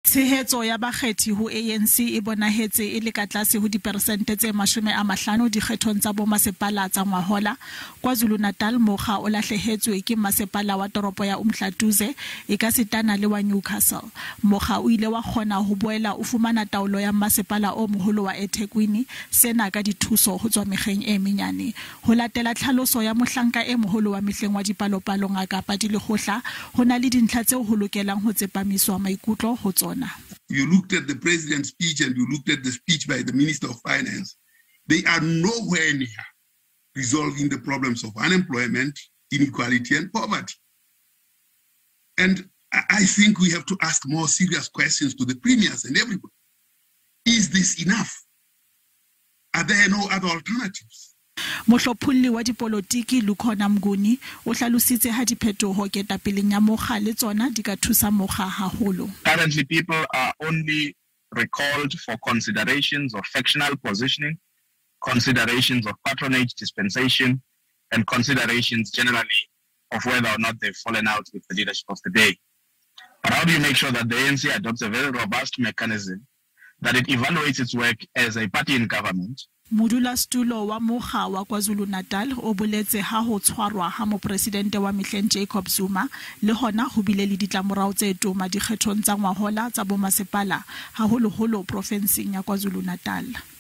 Tshehetso ya bakgethi ho ANC e bonahetse e le ka tlase ho diperesente tse 50 dikgethong tsa bomasepala tsa ngwahola. KwaZulu-Natal mokga o lahlehetswe ke mmasepala wa toropo ya Umhlatuze ekasitana le wa Newcastle. Mokga o ile wa kgona ho boela o fumana taolo ya mmasepala o moholo wa eThekwini, sena ka dithuso ho tswa mekgeng e menyane. Ho latela tlhaloso ya mohlanka e moholo wa mehleng wa dipalopalo Ngaka Pali Lehohla, ho na le dintlha tseo ho lokelang ho tsepamiswa maikutlo ho tsona. You looked at the president's speech and you looked at the speech by the Minister of Finance. They are nowhere near resolving the problems of unemployment, inequality, and poverty. And I think we have to ask more serious questions to the premiers and everybody. Is this enough? Are there no other alternatives? Mohlopholli wa dipolotiki Lukhona Mnguni o hlalositse ha diphetoho ketapeleng ya mokga le tsona di ka thusa mokga haholo. Currently, people are only recalled for considerations of factional positioning, considerations of patronage dispensation, and considerations generally of whether or not they've fallen out with the leadership of the day. But how do you make sure that the ANC adopts a very robust mechanism that it evaluates its work as a party in government? Modulasetulo wa mokga wa KwaZulu-Natal o boletse ha ho tshwarwa ha mopresidente wa mehleng Jacob Zuma le hona ho bile le ditlamorao tse toma dikgethong tsa ngwahola tsa bomasepala, haholoholo profenseng ya KwaZulu-Natal.